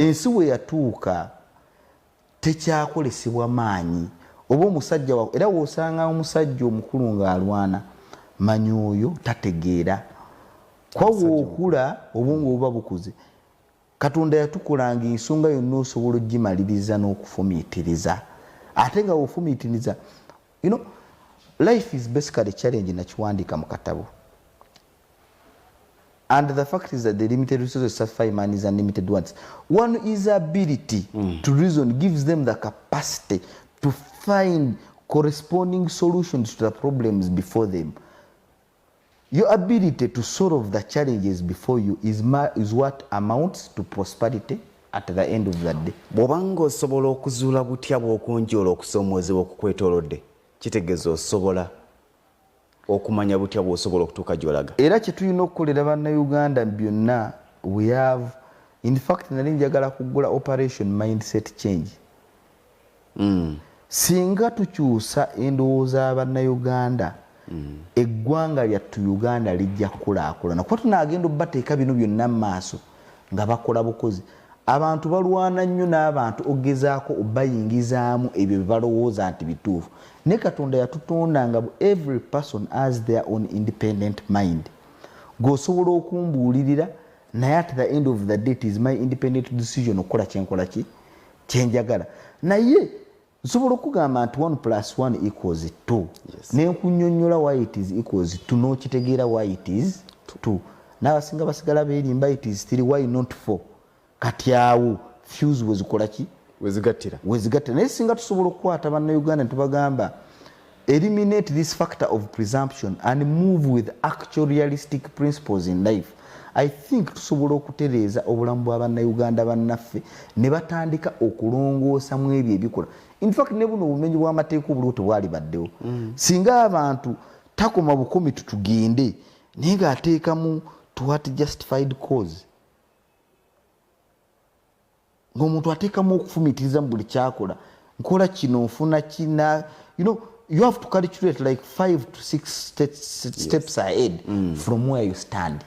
Ensi we yatuuka tekyakolesebwa maanyi oba omusajja era wosanga omusajja omukulu ng'alwana, manya oyo tategeera. Kwa wookula, obwongo buba bukuze. Katonda yatukolanga ensonga yonna osobola ogimaliriza n'okufumiitiriza, ate nga wofumiitiriza, life is basically challenge. Nakiwandiika mu katabo. And the fact is that the limited resources satisfy man is unlimited wants. One is ability to reason gives them the capacity to find corresponding solutions to the problems before them. Your ability to solve the challenges before you is what amounts to prosperity at the end of the day. Bw'obanga osobola okuzuula butya bw'okunjoola okusoomoozebwa okukwetoolodde, kitegeeza osobola okumanya butya bw'osobola okutuuka gy'olaga. Era kyetulina okukolera Bannayuganda byonna, we have, in fact nali njagala kugula operation mindset change. Singa tukyusa endowooza y'Abannayuganda, eggwanga lyattu Uganda lijja kukulaakulana, kuba tunaagenda obateeka bino byonna mu maaso nga bakola bukozi. Abantu balwana nnyo n'abantu ogezaako obayingizaamu ebyo bye balowooza nti bituufu, naye Katonda yatutonda nga every person has their own independent mind. Gweosobola okumbuulirira, naye at the end of the day it is my independent decision okukola kyenkola ki kyenjagala. Naye nsobola okugamba nti 1 plus 1 equals 2, nenkunyonyola why it is equals 2, n'okitegeera why it is 2. N'abasinga basigala beerimba, it is 3, why not 4? Kati awo fuse wezikola ki? Wezigattira. Wezigattira. Naye singa tusobola okukwata Bannayuganda netubagamba, eliminate this factor of presumption and move with actual realistic principles in life, I think tusobola okutereeza obulamu bwa Bannayuganda bannaffe ne batandika okulongoosa mu ebyo ebikola. In fact, ne buno obumenyi bw'amateeka obuliwo tebwali baddewo singa abantu takoma bukomi tutugende, naye ng'ateekamu to what justified cause, ng'omuntu ateekamu okufumiitiriza mu buli kyakola. Nkola kino, nfuna kina. You have to calculate like five to six steps ahead from where you stand.